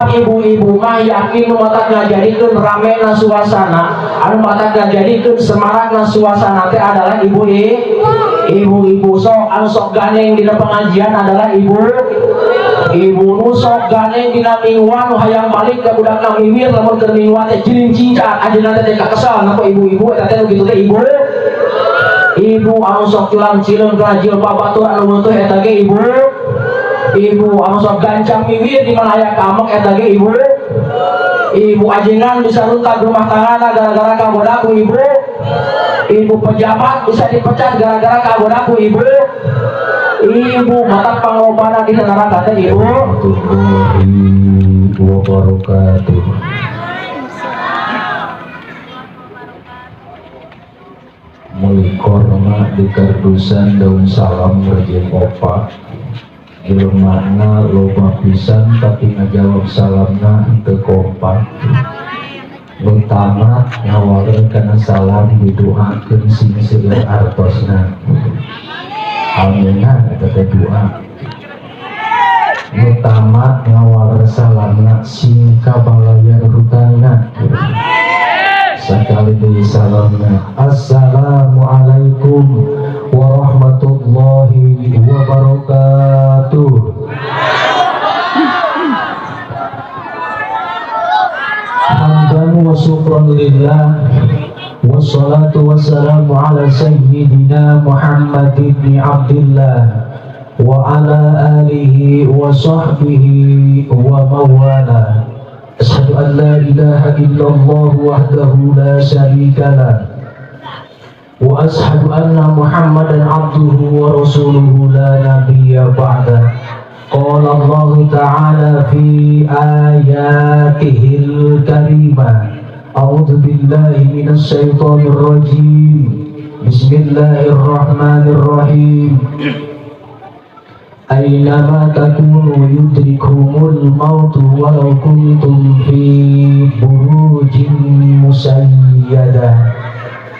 Sabab ibu-ibu mah yakin nu matak ngajadikeun ramena suasana, anu matak ngajadikeun semarakna suasana teh adalah ibu ibu-ibu. Sok anu sok gandeng dina pengajian adalah ibu ibu, nu sok gandeng dina mingguan, nu hayang balik ke budakna miwir lamun keur mingguan teh jiling cincang ajeuna teh kesel napa ibu-ibu eta teh nu kitu teh ibu ibu, anu sok culang cileung kana jilbab batur anu butuh eta ge ibu ibu, anu sok gancang miwir di mana aya kamek eta ge ibu ibu, ajengan bisa runtah rumah tangga gara-gara kagoda ku ibu ibu, pejabat bisa dipecat gara-gara kagoda ku ibu ibu, matak panglobana di neraka teh ibu. Warahmatullahi wabarakatuh. Meuli korma di kardusan daun salam rejeng opa, jelemana loba pisan tapi ngajawab salamna henteu kompak. Nu tamat ngawaler kana salam didoakeun sing seueur artosna, aminah eta teh doa. Nu tamat ngawaler salamna sing kabalayar hutangna. Sakali deui salamna, assalamualaikum warahmatullahi wabarakatuh. Hamdan wa syukran lillah, wassalatu wassalamu ala sayyidina Muhammad ibn Abdillah wa ala alihi wa sahbihi wa mawala. Asyhadu an la ilaha illallah wahdahu la syarika lah wa asyhadu anna Muhammadan abduhu wa rasuluhu la nabiyya ba'da. Qala Allah ta'ala fi ayatihil karimah, a'udzu billahi minasy syaithanir rajim, bismillahirrahmanirrahim. Aynama takunu yudrikumul mautu walau kuntum fi burujin musayyadah.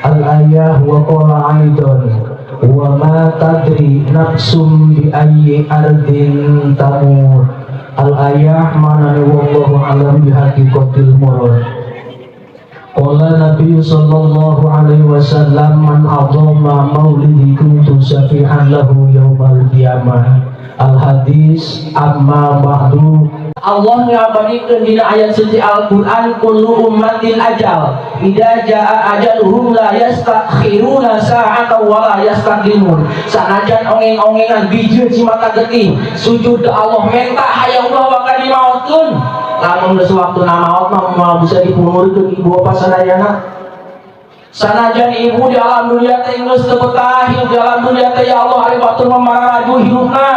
Al-ayah wa qala aidan wa ma tadri nafsum bi ayyi ardin tamut. Al-ayah manane wallahu alam bi haqiqatil murad. Qala Nabi sallallahu alaihi wasallam man azama maulidi kuntu syafi'an lahu yaumal qiyamah. Al hadis amma ba'du. Allah ngabadikeun dina ayat suci Al-Qur'an, kullu ummatin ajal idza jaa ajaluhum la yastakhiruna sa'atan wa la yastaqdimun. Sanajan ongeng-ongengan bijeu cimata getih sujud ke Allah menta hayang ulah bakal dimaotkeun, lamun geus waktuna maot mah moal bisa dipunurkeun ibu bapa sadayana. Sanajan ibu di alam dunia teh geus teu betah hidup di alam dunia teh, ya Allah ari batur mah mararaju hirupna,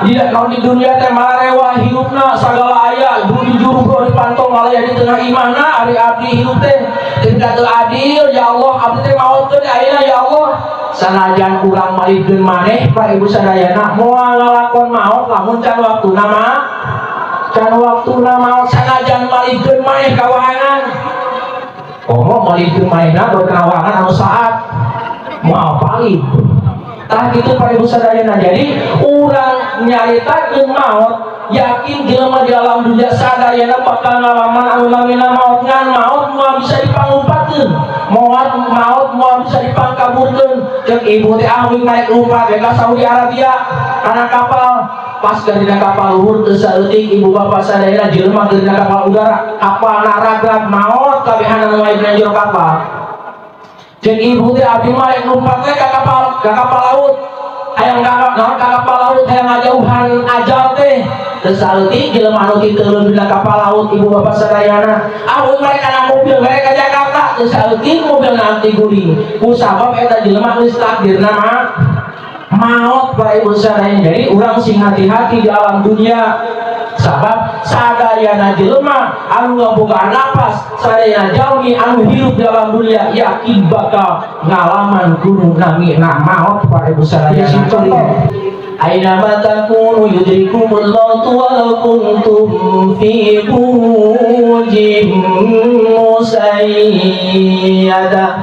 di naon di dunia teh mararewa hirupna, sagala aya di juru di pantong malaya di tengah imahna, ari abdi hirup teh teu adil ya Allah, abdi teh maotkeun ayeuna ya Allah. Sanajan urang malikeun maneh Pak Ibu sadayana moal ngalakon maot lamun can waktuna mah, can waktuna maot. Sanajan malikeun maneh kawahangan komo malikeun manehna berkawahangan anu saat moal palid tah kitu Pak Ibu sadayana. Jadi urang nyaritakeun maot yakin jelema di alam dunia sadayana bakal ngalaman anu namina maot, ngan maot moal bisa dipangumpatkeun, maot maot moal bisa dipangkaburkeun. Ceuk ibu teh ah wing naik lumpat we ka Saudi Arabia kana kapal, pas keur dina kapal luhur teu saeutik ibu bapa sadayana jelema keur dina kapal udara, kapal naragrag maot kabehanana nu aya dina jero kapal. Ceuk ibu teh abdi mah rek lumpat we ka kapal laut, hayang ka naon ka kapal laut hayang ngajauhan ajal teh. Teu saeutik jelema anu titeuleuh dina kapal laut ibu bapa sadayana, ah we mereka kana mobil mereka ka Jakarta, teu saeutik mobilna anti guling ku sabab eta jelema geus takdirna mah maot Pak Ibu sadayana. Jadi urang sing hati-hati di alam dunia, sabab sadayana jelema anu ngabogaan napas, sadayana jalmi anu hirup di alam dunia yakin bakal ngalaman kudu namina maot Pak Ibu sadayana. Contoh, Aina takunu yudrikumul mautu walau kuntum fi burujin musayyada.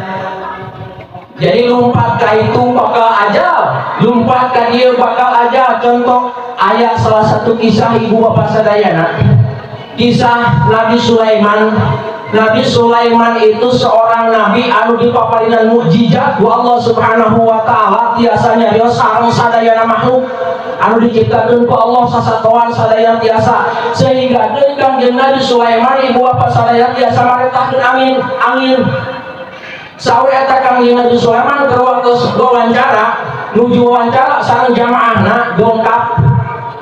Jadi lompat ka itu bakal ajal, lompat ka dia bakal ajal. Contoh ayat salah satu kisah ibu bapak sadayana. Kisah Nabi Sulaiman. Nabi Sulaiman itu seorang nabi anu dipaparinan mukjizat ku Allah Subhanahu wa taala, tiasa nyarios sareng sadayana makhluk anu diciptakeun ku Allah, sasatoan sadayana tiasa, sehingga deui Kangjeng Nabi Sulaiman, ibu bapak sadaya, tiasa marentahkeun angin. Angin saur eta Kangjeng Nabi Sulaiman keur waktu wawancara, nuju wawancara sareng jamaahna, dongkap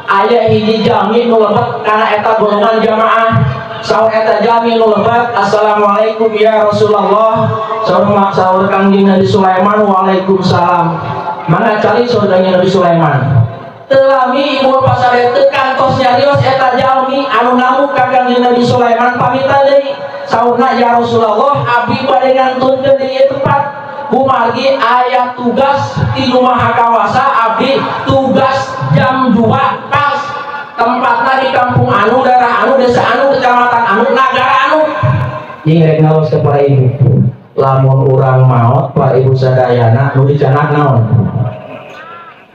aya hiji jalmi nu lebet kana eta golongan jamaah. Saur eta jalmi nu lebet, "Assalamualaikum ya Rasulullah." Saur saur Kangjeng Nabi Sulaiman, "Waalaikumsalam, mangga calik." Saur Kangjeng Nabi Sulaiman, teu lami, ibu bapak sadaya, teu kantos nyarios eta jalmi anu namu ka Kangjeng Nabi Sulaiman pamitan deui. Saurna, "Ya Rasulullah, abdi bade ngantunkeun di ieu tempat kumargi aya tugas ti Nu Maha Kawasa. Abdi tugas jam 2 pas, tempatna di kampung anu, daerah anu, desa anu, kecamatan anu, nagara anu." Jeung rek ngaos ke para ibu, lamun urang maot, para ibu sadayana, nu dicanak naon?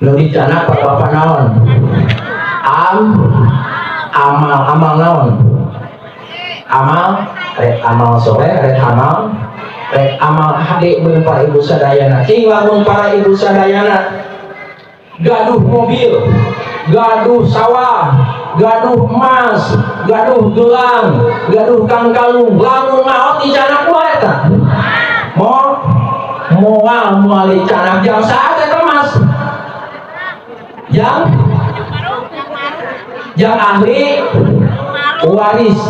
Nu dicanak para bapak naon? Amal. Amal naon? Amal rek amal soleh, rek amal, rek amal hade beun para ibu sadayana. Cing lamun para ibu sadayana gaduh mobil, gaduh sawah, gaduh emas, gaduh gelang, gaduh kangkalung, lamun maot dicanak kumaha eta? Mo moal moal dicanak. Jang saha eta emas? Jang jang ahli waris,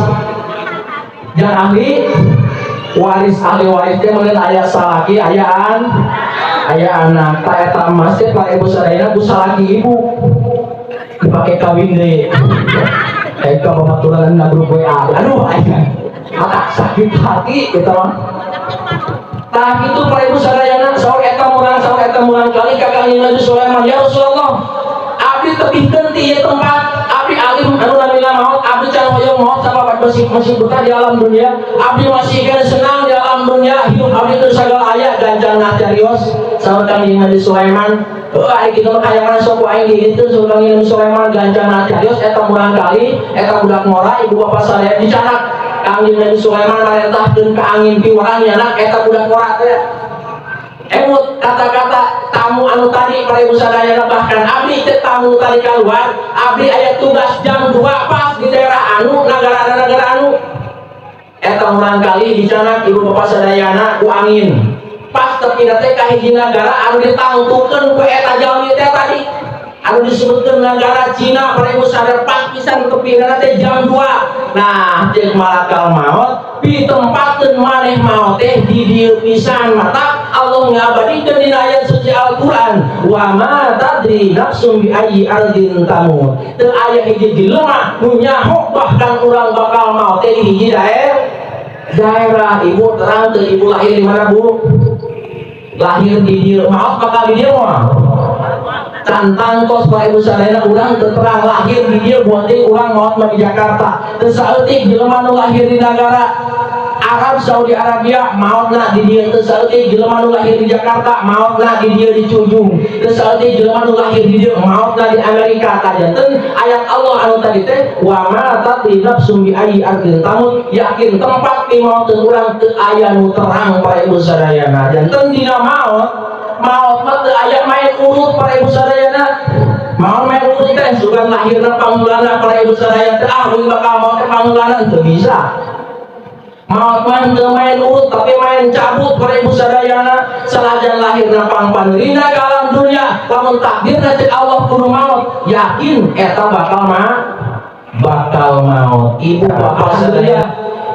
jang ahli waris. Ahli waris teh meureun aya salaki, aya anak. Tah, eta emas teh, para ibu sadayana, ku salaki ibu dipake kawin deui. Ka babaturan na grup WA. Aduh, aya mata sakit hati gitu mah. Tah itu, para ibu sadayana, saur eta murang kali ka Kangjeng Nabi Sulaiman, "Ya Rasulullah, abdi tebihkeun ti ieu tempat. Abdi alim anu namina maut, abdi can hoyong maut sabab masih masih betah di alam dunia. Abdi masih keneh senang di alam dunia, hidup abdi teu sagala aya." Gancang carios saur Kangjeng Nabi Sulaiman, "Heuh, ari kitu mah kayangan sok ku aing dieu." Saur Kangjeng Nabi Sulaiman, gancang carios eta murang kali eta budak ngora, ibu bapak sadaya, dicanak. Kangjeng Nabi Sulaiman marentahkeun ka angin, piwarang nyanak eta budak ngora teh. Emut kata-kata tamu anu tadi, para ibu sadayana, bahkan abdi teh tamu tadi keluar, abdi aya tugas jam 2 pas di daerah anu, negara negara anu. Eta murang kali dicanak, ibu bapak sadayana, ku angin, pas tepi teh ka hiji nagara anu ditangtukeun ku eta jalmi teh tadi, anu disebutkeun negara Cina. Para ibu sadar, pas pisan tepina teh jam 2. Nah, jeung malakal maut, ditempatkeun maneh maot teh di dieu pisan. Mata Allah ngabadikeun dina ayat suci Al-Qur'an, wa ma tadri nafsum bi ayyi ardin tamut. Teu aya hiji jelema nu nyaho bahkan urang bakal maot teh di hiji daerah daerah. Ibu terang teu, ibu lahir di mana, Bu? Lahir di dieu, maot bakal di dieu moal? Can tangtos, Pak, Ibu sadayana, urang teu terang. Lahir di dieu buat urang maot mah di Jakarta. Teu saeutik jelema nu lahir di negara Arab, Saudi Arabia, maotna di dieu. Teu saeutik jelema nu lahir di Jakarta, maotna di dieu, di Ciujung. Teu saeutik jelema nu lahir di dieu, maotna di Amerika. Kajanten ayat Allah anu tadi teh, wa ma tadri nafsum bi ayyi ardin tamut, yakin tempat pimaoteun urang teu aya nu terang, Pak, Ibu sadayana. Janten dina maot, maot mah teu aya main urut, para ibu sadayana. Maot main urut teh sugan lahirna pangulana, para ibu sadayana teh, ah, bakal maot teh pangulana, teu bisa. Maot mah teu main urut, tapi main cabut, para ibu sadayana. Sanajan lahirna pangpaneurina ka alam dunia, lamun takdirna cek Allah kudu maot, yakin eta bakal mah bakal maot. Ibu bapak sadaya,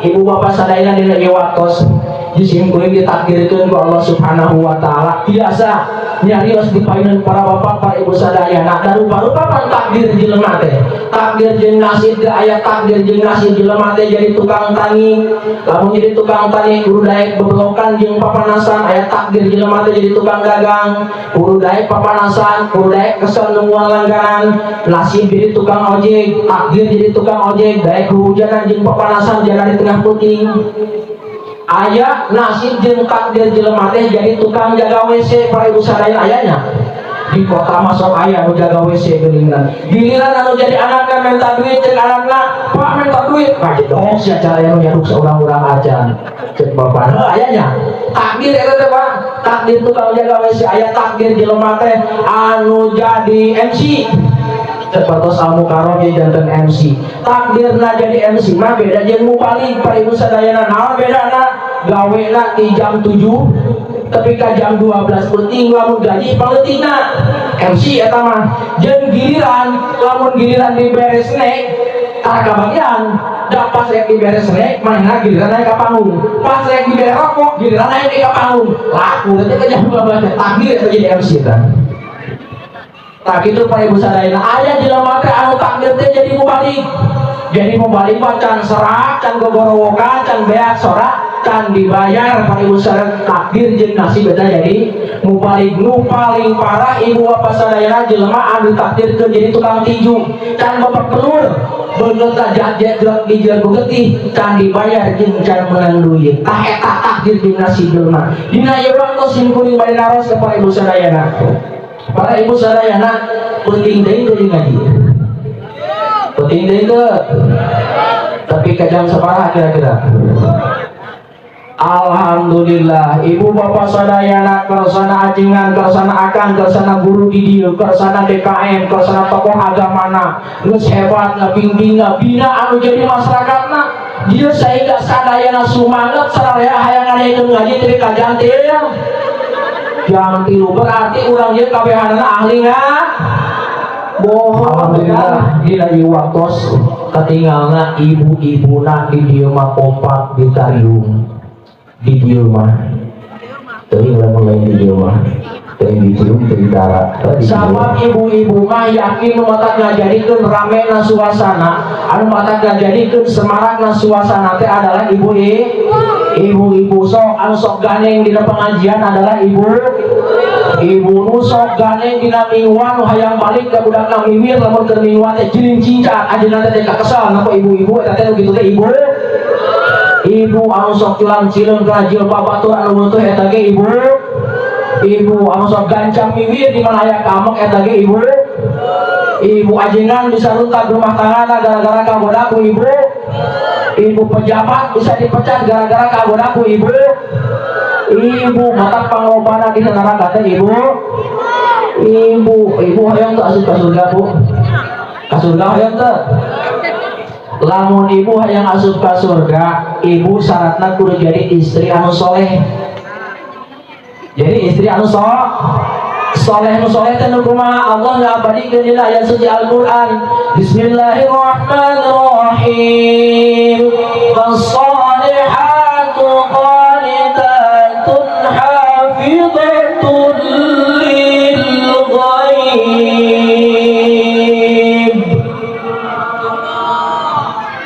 ibu bapak sadayana, dina ieu waktos disimkuring ditakdirkeun ku Allah Subhanahu wa taala biasa nyarios dipayunan para bapak, para ibu sadayana. Dan rupa-rupa pan takdir jelema teh, takdir jeung nasib teh aya. Takdir jeung nasib jelema teh jadi tukang tani, lamun jadi tukang tani kudu daek bebelokan jeung papanasan. Aya takdir jelema teh jadi tukang dagang, kudu daek papanasan, kudu daek kesel nungguan langganan. Nasib jadi tukang ojek, takdir jadi tukang ojek, daek hujanan jeung papanasan jalan di tengah puting. Aya nasib jeung takdir jelema teh jadi tukang jaga WC, para ibu sadaya, ayanya Di kota masuk aya nu jaga WC geuningan. Giliran anu jadi anakna minta duit, cek anakna, "Pak, minta duit." "Ngajedok sia, cara nu nyaduk seorang-urang acan," cek bapak. Heuh, ayanya takdir eta teh, Pak, takdir tukang jaga WC. Aya takdir jelema teh anu jadi MC, seperti Al Mukarram yang janten MC. Takdirna jadi MC mah beda jeung mubalig, Pak, Ibu sadayana. Naon bedana? Gawena di jam 7 tapi ka jam 12 penting, lamun gaji pangleutikna MC eta mah. Jeung giliran, lamun giliran dibere snack tara kabagian da. Pas rek dibere snack, manehna giliran naik ka panggung. Pas rek dibere rokok, giliran naik ka panggung. Laku teh ke jam 12. Takdir eta jadi MC eta. Tak itu, Pak, Ibu sadayana, aya jelema teh anu takdir teh jadi mubalig. Jadi mubalig mah can serak, can gogorowokan, can beak sorak, can dibayar, Pak, Ibu sadayana. Takdir jeung nasib eta jadi mubalig. Nu paling parah, Ibu Bapak sadayana, jelema anu takdirkeun jadi tukang tinju. Can bapak pelur, beungeut jat gijer ku getih, can dibayar jeung can meunang duit. Tah, eta takdir jeung nasib jelema. Dina ieu waktu sim kuring bade naros ka para ibu sadayana. Para ibu sadayana, penting deui teu ngaji? Penting deui teu? Tapi ke jam sabaraha kira-kira? Alhamdulillah, ibu bapak sadayana, kersana ajengan, kersana akang, kersana guru di dieu, kersana DKM, kersana tokoh agamana geus hebat ngabimbing, ngabina anu jadi masyarakatna dia sehingga sadayana sumanget, sararea hayang ngadaikeun ngaji tepi ka jam 3. Berarti urang ieu kabehanana ahli bohong. Alhamdulillah, dina ieu waktos katinggalna ibu-ibuna di dieu mah kompak di kariung di dieu mah. Teuing lamun lain di dieu mah, teuing dicium teuing dara. Sabab ibu-ibu mah yakin nu matak ngajadikeun ramena suasana, anu matak ngajadikeun semarakna suasana teh adalah ibu ibu-ibu. Sok anu sok gandeng dina pengajian adalah ibu ibu. Nu sok gandeng dina mingguan, nu hayang balik ka budakna miwir, lamun keur mingguan teh jiling cincang ajeuna teh kakesal napa ibu-ibu eta teh. Nu kitu teh ibu ibu. Anu sok culang cileung kana jilbab batur anu butuh eta ge ibu ibu. Anu sok gancang miwir di mana aya kamek eta ge ibu ibu. Ajengan bisa runtah rumah tangga gara-gara kagoda ku ibu ibu. Pejabat bisa dipecat gara-gara kagoda ku ibu ibu. Mata panglobana di neraka teh ibu ibu. Ibu hayang teu asup ka surga, Bu? Ka surga hayang teu? Lamun ibu hayang asup ka surga, ibu syaratna kudu jadi istri anu soleh. Jadi istri anu soleh. Nu soleh teh nu kumaha? Allah ngabadikeun dina ayat suci Al-Qur'an. Bismillahirrahmanirrahim. Fassalihatu qanitatun hafizatun lil ghaib.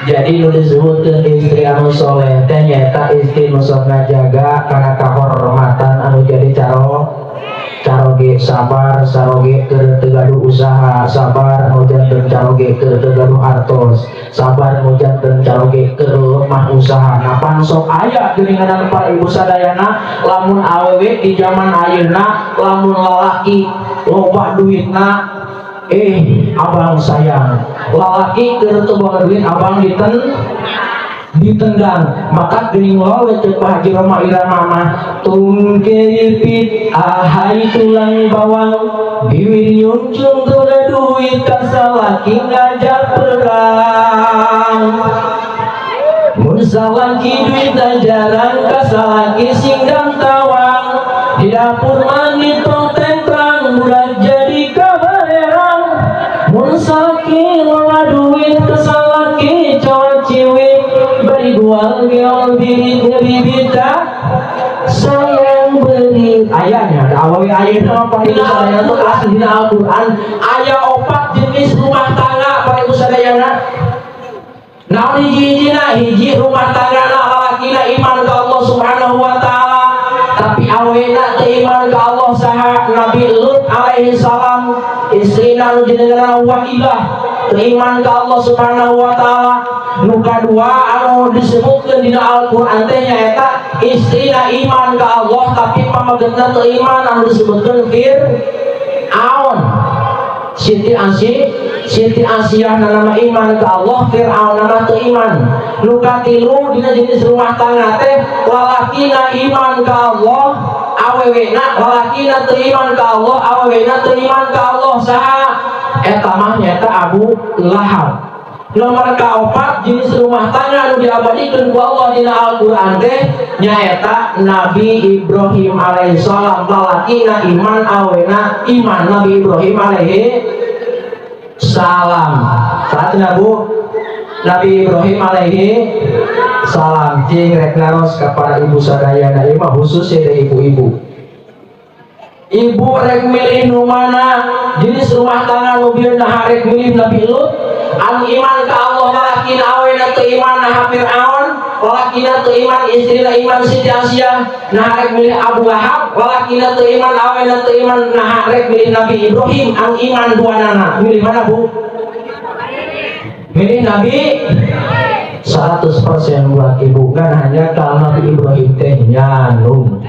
Jadi nu disebutkeun istri anu soleh teh nyaeta istri nu sok ngajaga kana kahormatan anu jadi caroge, sabar saroge keur teu gaduh usaha, sabar nu janten caroge keur teu gaduh artos, sabar nu janten caroge keur lemah usaha. Napan sok aya geuninganan, para ibu sadayana, lamun awewe di zaman ayeuna, lamun lalaki loba duitna, eh abang sayang, lalaki keur teu boga duit, abang ditendang. Maka geuning we cek Pak Haji Rhoma Irama mah, "Tungkeripit ahai tulang bawang, bibir nyuncung teu duit, ka salaki ngajak perang. Mun salaki duit jarang, ka salaki singgang tawang. Di dapur mani tong tentrang, budak jadi kabarerang. Mun salaki loba duit, ka salaki cowok ciwit, bari gual geol birit ngebibita sayang beri." Ayahnya ada awewe ayeuna mah, Pak, Ibu sadayana, tuh asli dina Al-Qur'an aya opat jenis rumah tangga, Pak, Ibu sadayana. Naon hiji-hijina? Hiji, rumah tangga na lalakina iman ka Allah Subhanahu wa taala tapi awena teu iman ka Allah. Saha? Nabi Lut alaihi salam, istrina nu jenengna Wa'ilah teu iman ka Allah Subhanahu wa taala. Nu kadua anu disebutkeun dina Al-Qur'an teh nyaeta istrina iman ka Allah tapi pamegetna teu iman, anu disebutkeun Fir'aun. Siti Asih, Siti Asiyah nama iman ke Allah, Fir'aun nama teu iman. Nu katilu dina jenis rumah tangga teh lalakina iman ke Allah, awewena lalakina teu iman ke Allah, awewena teu iman ke Allah. Saha eta mah? Nyata Abu Lahab. Nomor kaopat jenis rumah tangga anu diabadikeun ku Allah dina Al-Qur'an teh nyaeta Nabi Ibrahim alaihissalam, lalakina iman, awena iman, Nabi Ibrahim alaihi salam. Saat Bu Nabi Ibrahim alaihi salam. Cing, rek naros kepada ibu sadayana, ieu mah khusus ya ibu-ibu. Ibu rek milih nu mana jenis rumah tangga nu bieu? Nah, rek milih Nabi Lut anu iman ka Allah lalakina, awena teu iman, nah Fir'aun lalakina teu iman, istrina iman, Siti Asiyah, nah rek milih Abu Lahab lalakina teu iman, awena teu iman, nah rek milih Nabi Ibrahim anu iman duanana, milih mana, Bu? Milih Nabi 100% buat ibu kan, hanya kalau Nabi Ibrahim teh nyanung,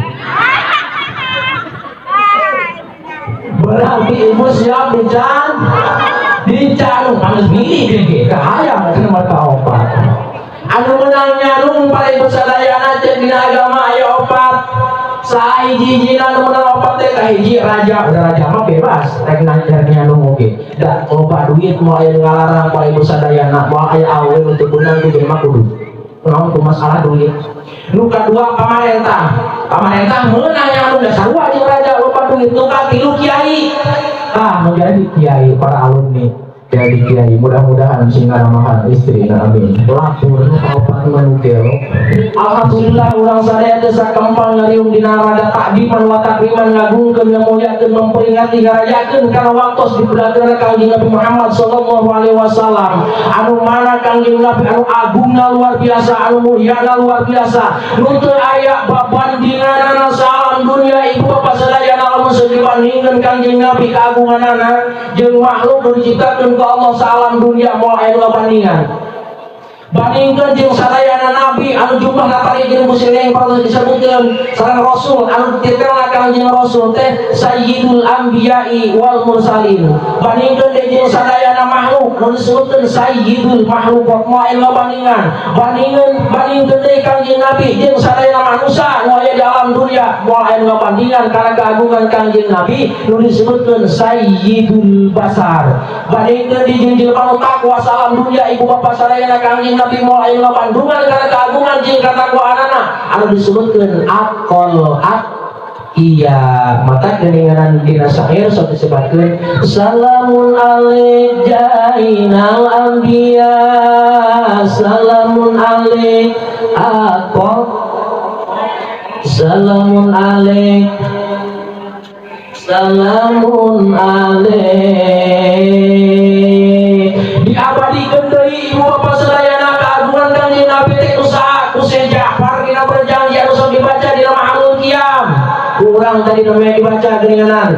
berarti ibu siap dicanung harus milih ge kahayang itu nomor kaopat anu menang nyanung. Para ibu sadayana, cek dina agama aya opat. Sahiji-hijina anu menang opat teh kahiji raja. Udah, raja mah bebas rek nanya nyanung oge, da loba duit, mau aya ngalarang. Para ibu sadayana, mau aya awewe nu teu beunang ku mah kudu naon ku masalah duit. Nu kadua pamarentah. Pamarentah meunang nyanung, da sarua jeung raja, loba duit. Nu katilu kiai. Ah, mau jadi kiai, para alumni jadi kiai, mudah-mudahan sing ngaramahan istri. Nah, amin. Lapor nu kaopat mah nu gelo. Alhamdulillah, urang sadaya teh sakempal ngariung dina rada takdiman wa takriman, ngagungkeun, ngamuliakeun, memperingati, ngarayakeun kana waktos dipedhakeun Kangjeng Nabi Muhammad sallallahu alaihi wasallam, anu mana Kangjeng Nabi anu agungna luar biasa, anu mulyana luar biasa, nu teu aya babandinganana salam dunia. Ibu bapak sadaya, lamun dibandingkeun Kangjeng Nabi keagunganana jeung makhluk nu diciptakeun ku Allah salam dunia, moal aya nu bandingan. Bandingkeun jeung sadayana nabi anu jumlahna tadi jeung yang perlu disebutkeun sareng rasul anu titelna Kangjeng Rasul teh Sayyidul Anbiya'i wal Mursalin, bandingkeun deui jeung sadayana makhluk nu disebutkeun Sayyidul Makhluqat, moal aya bandingan. Bandingkeun, bandingkeun deui Kangjeng Nabi jeung sadayana manusia nu aya di alam dunia, moal aya bandingan karena keagungan Kangjeng Nabi nu disebutkeun Sayyidul Basar. Bandingkeun di jeung jelema nu takwa salam dunia, ibu bapak sadayana, Kangjeng Nabi moal aya bandungan karena keagungan jeung katakwaanana anu disebutkeun akol at iya mata geninganan dina syair sok disebutkeun salamun alaik jainal anbiya, salamun alaik akol, salamun alaik, salamun alaik. Diabadikeun deui, ibu bapak sadayana, keagungan Kangjeng Nabi teh ku saha? Ku Syekh Ja'far dina berjanji anu sok dibaca dina Mahalul Qiyam kurang tadi namanya dibaca geuninganan.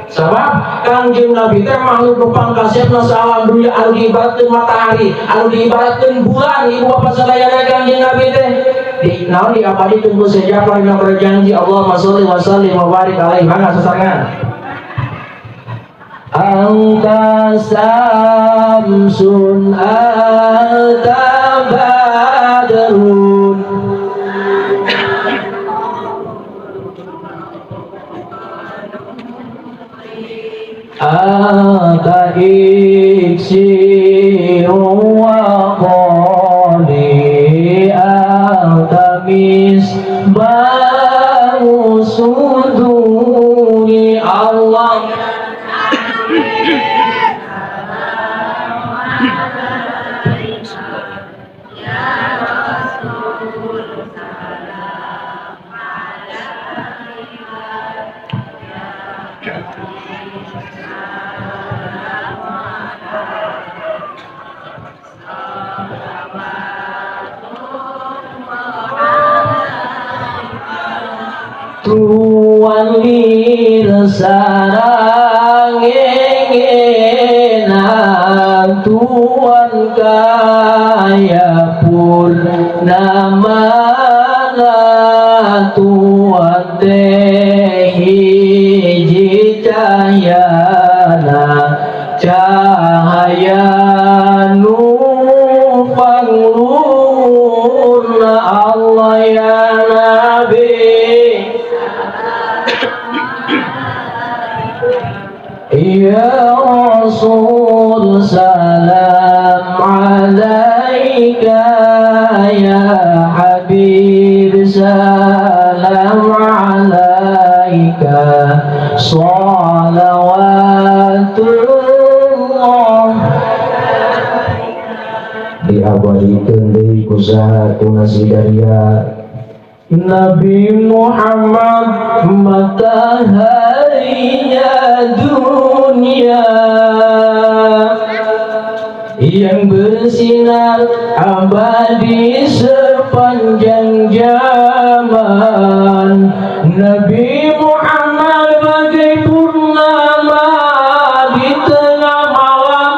Sabab Kangjeng Nabi teh makhluk nu pangkasepna saalam dunia, anu diibaratkeun matahari, anu diibaratkeun bulan. Ibu bapak sadayana, Kangjeng Nabi teh di naon diabadikeun ku Syekh Ja'far dina berjanji. Allahumma sholli wa sallim wa barik alaihi. Mangga sasarengan. Anta samsun, anta badrun, anta iksiru wa qali, anta misbahu suduri. Allah. Ya Rasul salam alaika, Ya Habib salam alaika, salawatullah alaika. Tuan lir sarang engenang, tuan kaya purnama, tuan teh hiji cahyana. Ya Habib, salam alaika, salawatullah. Diabadikeun deui ku saha? Ku Nasidaria. Nabi Muhammad mataharinya dunia yang bersinar abadi sepanjang zaman. Nabi Muhammad bagai purnama di tengah malam.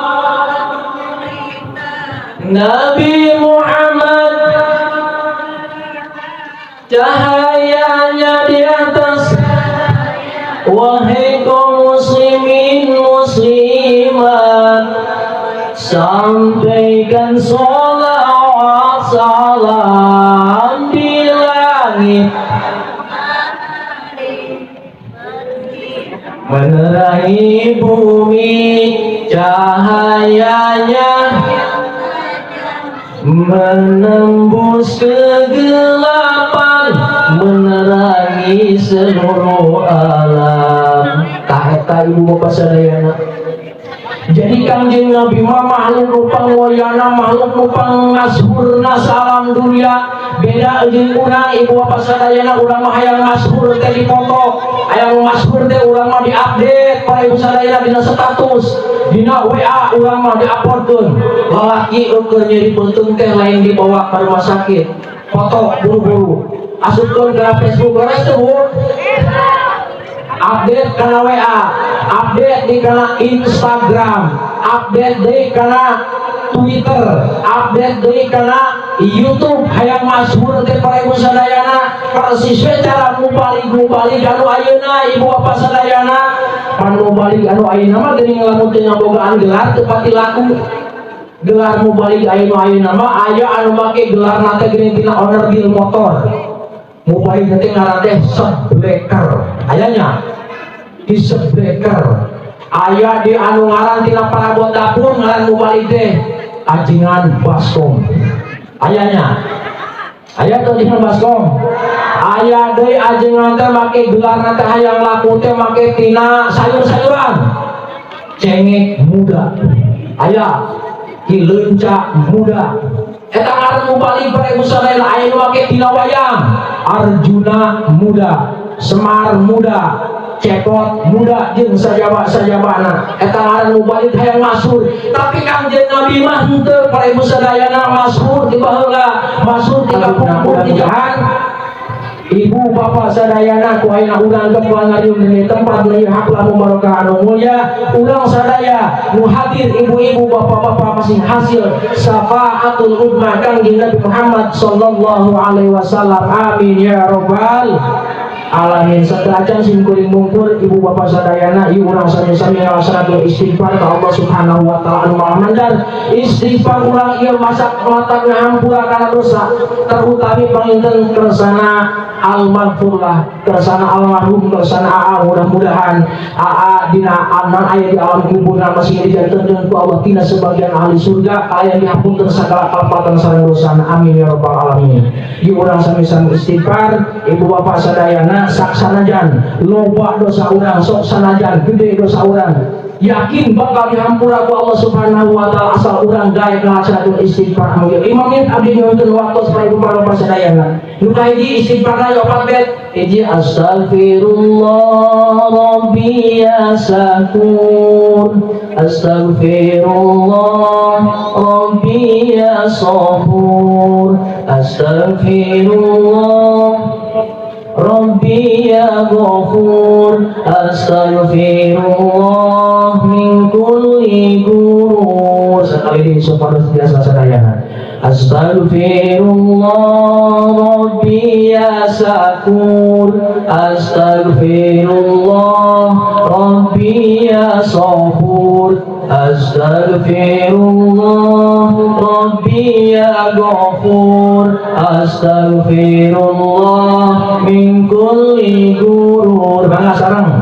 Nabi Muhammad cahayanya di atas. Wahai kaum muslimin muslimat, sampaikan sholawat salam di langit menerangi bumi, cahayanya menembus kegelapan, menerangi seluruh alam. Tah eta, ibu bapak sadayana. Jadi Kangjeng Nabi mah makhluk nu pangmulyana, makhluk nu pangmasyhurna saalam dunia. Beda jeung urang, ibu bapak sadayana. Urang mah hayang masyhur teh dipoto, hayang masyhur teh urang mah diupdate, para ibu sadayana, dina status, dina WA urang mah diuploadkeun. Lalaki keur nyeri beuteung teh lain dibawa ke rumah sakit, foto buru-buru asupkeun ke Facebook. Leres teu, Bu? Update kana WA, update di kana Instagram, update di kana Twitter, update di kana YouTube. Hayang masyhur teh, para ibu sadayana, persis we cara mubalig-mubalig anu ayeuna, ibu bapak sadayana. Pan mubalig anu ayeuna mah geuning lamun teu ngabogaan gelar teu pati laku. Gelar mubalig ayeuna ayeuna mah aya anu make gelar teh geuning tina onderdil motor. Mubalig teh ngaran teh sebleker, ayanya di sebleker. Aya di anu ngaran tina parabot dapur, ngaran mubalig teh ajengan baskom. Ayanya aya tuh ajengan baskom. Aya deui ajengan teh make gelar teh hayang laku teh make tina sayur-sayuran, cengek muda, aya hileunca muda. Eta ngaran mubalig, para ibu sadayana. Aya nu make tina wayang, Arjuna muda, Semar muda, Cepot muda, jeung sajaba-sajabana. Eta ngaran mubalig hayang masyhur. Tapi Kangjeng Nabi mah henteu, para ibu sadayana, masyhur di baheula, masyhur di kapungkur di jahan. Ibu bapak sadayana, ku ayeuna urang gempal ngariung di tempat di haflah mubarakah anu mulia, urang sadaya nu hadir, ibu-ibu, bapak-bapak, masih hasil syafaatul ummah Kangjeng Nabi Muhammad sallallahu alaihi wasallam. Amin ya rabbal alamin. Setelah acan sim kuring mungkur, ibu bapak sadayana, ieu urang sami-sami ngalaksanakeun istighfar ka Allah Subhanahu wa taala anu Maha Mandar. Istighfar urang ieu masak matak ngahampura kana dosa, terutami panginten kersana almaghfurlah, kersana almarhum, kersana AA. Mudah-mudahan AA dina aman aya di alam kubur masih dijantenkeun ku Allah tina sebagian ahli surga, kalian dihapunten segala kalepatan sareng dosana. Amin ya rabbal alamin. Ieu urang sami-sami istighfar, ibu bapak sadayana. Sak sanajan loba dosa urang, sok sanajan gede dosa urang, yakin bakal dihampura ku Allah Subhanahu wa taala asal urang gaek ngalaksanakeun istighfar. Anu 5 menit abdi nyuhunkeun waktu supaya ibu bapak sadayana. Nu kahiji istighfarna ya opat bet. Hiji, astagfirullah rabbi ya sakur, astagfirullah rabbi ya sabur, astagfirullah Rabbi ya Ghafur, astaghfirullah min kulli gurur. Sekali di supados biasa sadayana. Astaghfirullah Rabbi ya Sakur, astaghfirullah Rabbi ya Sabur, astaghfirullah Rabbi ya Ghafur, astaghfirullah min kulli gurur. Bangga sareng.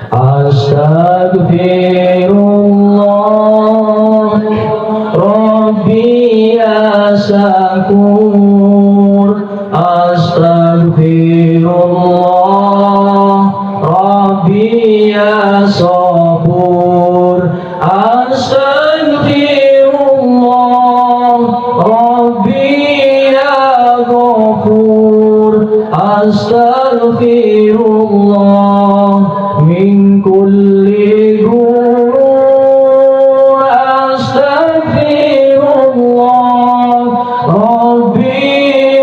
Astaghfirullah Rabbi ya Sakur. Astaghfirullah Rabbi ya Sabur. Astaghfirullah Rabbi ya Ghafur. Astaghfirullah min kulli ghurur. Astaghfirullah Rabbi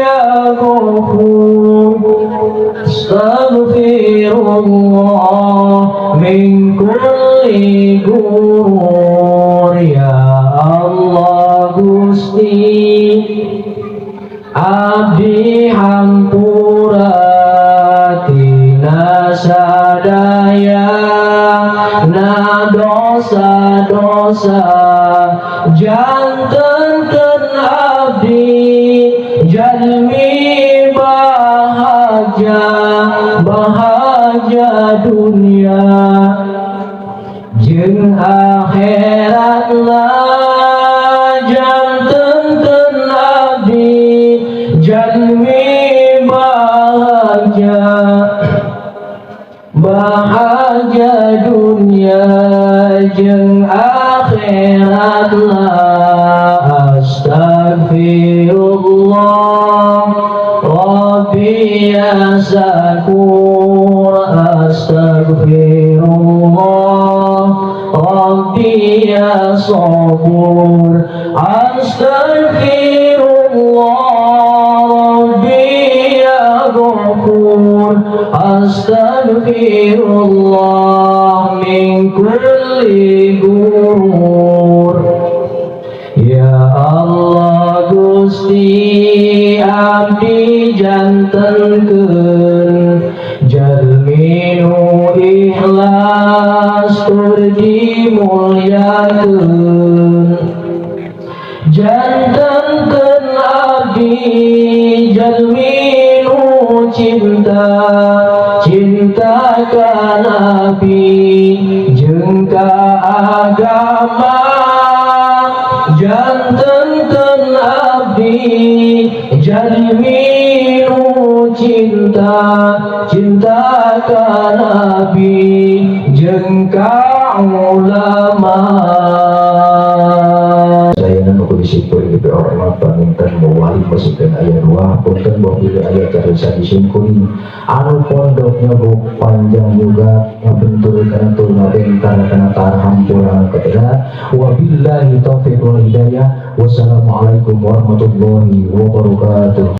ya Ghafur. Astaghfirullah min kulli ghurur. Ya Allah Gusti, abdi hampura tina sadaya na dosa-dosa. Jantenkeun abdi jalmi bahagia, bahagia dunia jeung akhiratna. Jantenkeun abdi jalmi bahagia, bahagia dunia jeung akhiratna. Astaghfirullah Rabbi ya Sakur. Astaghfirullah Rabbi ya Sabur. Astaghfirullah Rabbi ya Ghafur. Astaghfirullah min kulli ghurur. Ya Allah Gusti, abdi jantenkeun jalmi nu ikhlas tur dimulyakeun. Jantenkeun abdi jalmi nu cinta, cinta ka Nabi jeung ka agama. Jantenkeun abdi jalmi nu cinta, cinta ka Nabi jeung ka ulama. Saya nu kudu kuring dihormat panginten wali masukan aya dua, punten bahwa aya carita di simkuring anu pondoknya buk panjang juga ngabentur kana tur ngabentar kana tarhampura kepada. Wabillahi taufiq wal hidayah, wassalamualaikum warahmatullahi wabarakatuh.